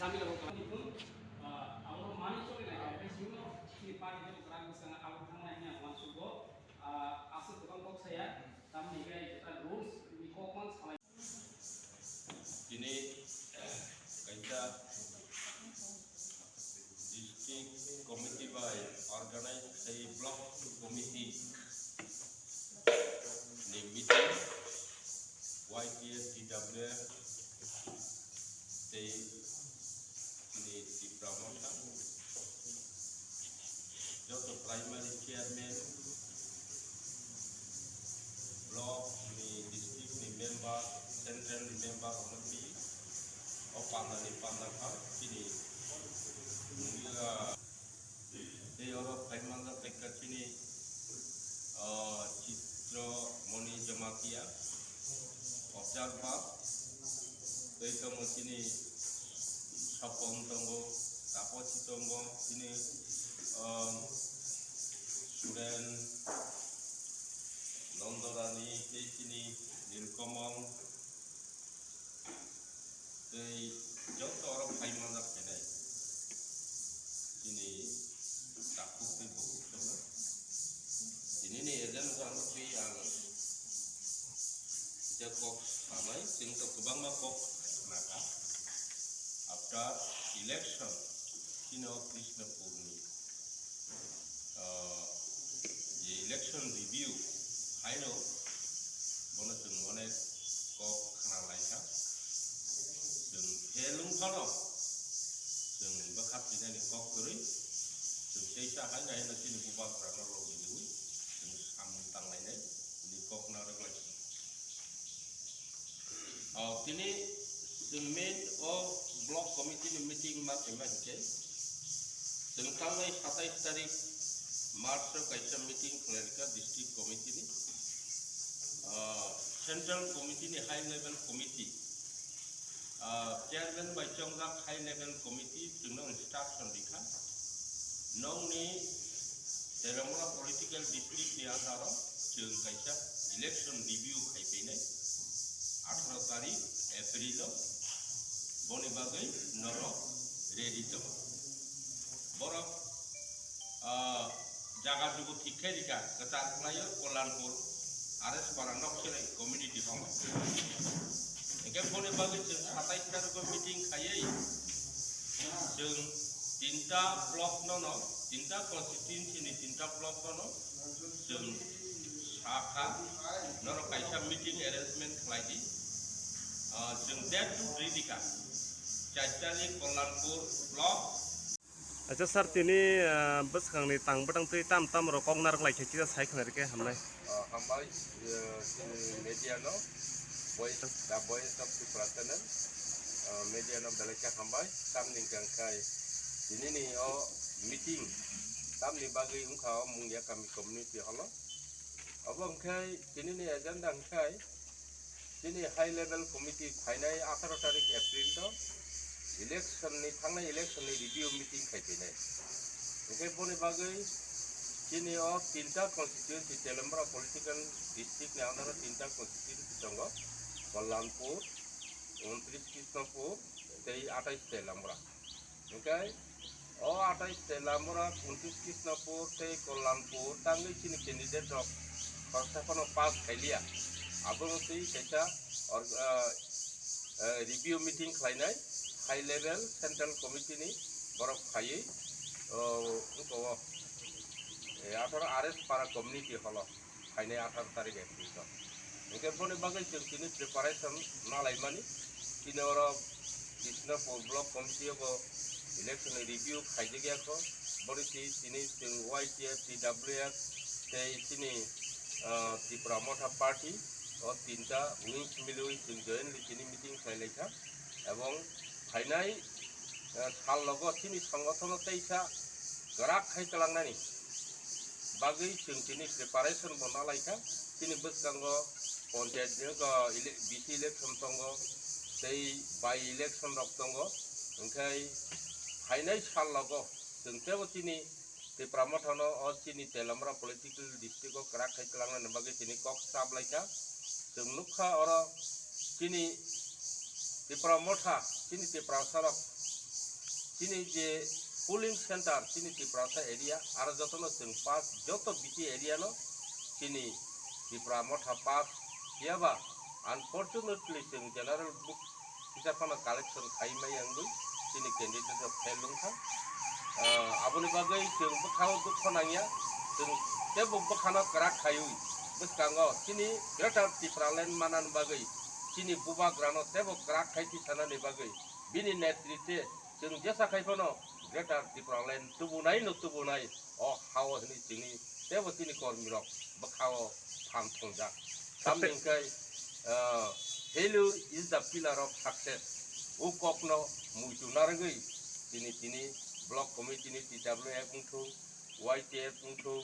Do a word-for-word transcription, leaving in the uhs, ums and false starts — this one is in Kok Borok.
Tamil rok ni pun, ah, abo mani choli lai kha, sini no chini party ni kwrak bwskango abo thang lai hwnwi ang uansukgo, ah, aswk kwbang kok saya, tamni hwnkhe jeta rules ni kok man salai. Tini kaisa district committee bai organize khai block committee ni meeting Y T F T W F tei chini Tipra Motha joto primary chairman, block ni, district ni member, central ni member rok no twi o panda ni panda kha chini nungya. Tei oro phai manjak kha chini, ah, Chitro Moni Jamatia, observer. Tei tongo chini Sapon tongo, Taposi tongo, chini, ah, Suren, Nondorani, tei chini Nilkomol. Tei joto oro phai manjak khainai chini takhuk tei bukhuk songno. Tinini agenda no twi ang kisa kok sanai, chwng to kwbangma kok khna kha. After election, chini o Krishnapurni ah, je election review haino bono chwng onek kok khna lai kha. Chwng fail wng phano chwng bwkha thinani kok kwrwi chwng teisa haino haino chini bubagrano logi riwi chwng samung tang lainai hwnwi kok narwk lai kha. Oh, tini chwng main o block committee ni meeting ma khaima hinkhe, chwng tangnai satais tarik March o kaisa meeting khlai rwkha district committee ni, ah, central committee ni high level committee, ah, chairman bai chongjak high level committee chwngno instruction rikha, nokni Telamura political district ni under o chwng kaisa election review khai phainai atharo tarik April o, boni bagwi norok ready tongo. Borok, ah, jaga jugu thik khe rikha, kwchar khlaio Kollanpur R S Para nokselai community hall o. Hingkhe boni bagwi chwng satais tarikgo meeting khaiwi chwng tinta block no no, tinta constituency ni tinta block no no chwng sakha, norok kaisa meeting arrangement khlai di. Ah, chwng date to ready kha, Chaitali Kollanpur block. Acha sir, tini, ah, bwskangni tang bwtang twi tam tam rok kok narwk lai khe kisa sai khna rwkhe hamnai. Ah, hambai, eh, chini media no, Voice, The Voice of Tripura Channel, ah, media no belai khe hambai. Tamni hwnkhe ang khai tinini o meeting tamni bagwi wngkha o Mungia Kami Community Hall o. Obo hwnkhe tinini agenda hwnkhe chini high level committee phainai atharo tarik April o election ni, thangnai election ni review meeting khai phainai. Hwnkhe boni bagwi chini o tinta constituency, Telamura political district ni under o tinta constituency tongo, Kollanpur, untris Krishnapur tei atais Telamura. Hingkhe o atais Telamura, untris Krishnapur tei Kollanpur tangwi chini candidate rok khoroksa phano pass khailiya. Abono twi kaisa or-, ah, eh, review meeting khlainai, high level central committee ni borok phaiwi, oh, wngkha o, eh, atharo R S Para community hall o. Phainai atharo tarik April o. Hingkhe boni bagwi chwng tini preparation nalaimani. Tini oro Krishnapur block committee o bo election ni review khaijak ya kho. Boni twi tini chwng Y T F, T W F tei chini, ah, Tipra Motha party o tinta wings milwi chwng jointly tini meeting khlai lai kha. Ebong phainai, eh, sal logo chini songothono teisa kwrak khai twlangnani bagwi chwng tini preparation bo nalaikha. Chini bwskango panchayat ni, eh, ele-, B C election tongo, tei by election rok tongo, hwnkhe phainai sal logo chwng teibo chini Tipra Mothano o chini Telamura political district o kwrak khai twlangnani bagwi tini kok sap lai kha. Chwng nukha oro chini Tipra Motha, chini Tiprasa rok Chini je polling center chini Tiprasa area, aro jotono chwng pass, joto B T area no chini Tipra Motha pass, phiya ba unfortunately chwng general vote kisa phano collection khai maya wngwi chini candidate rok fail wngkha. Ah, aboni bagwi chwng bwkhao dukho nangya, chwng teibo bwkhano kwrak khaiwi bwskango chini Greater Tipraland manani bagwi, chini bubagrano teibo kwrak khai tisanani bagwi bini netritwe chwng jesa khai phano Greater Tipraland tubunai no tubunai o hao hwnwi chini teibo chini kormirok bwkhao tham thongjak. Tamni hwnkhe, ah, "Failure is the pillar of success." O kokno muitu narwgwi chini, chini block committee ni T W F wngthung, Y T F wngthung,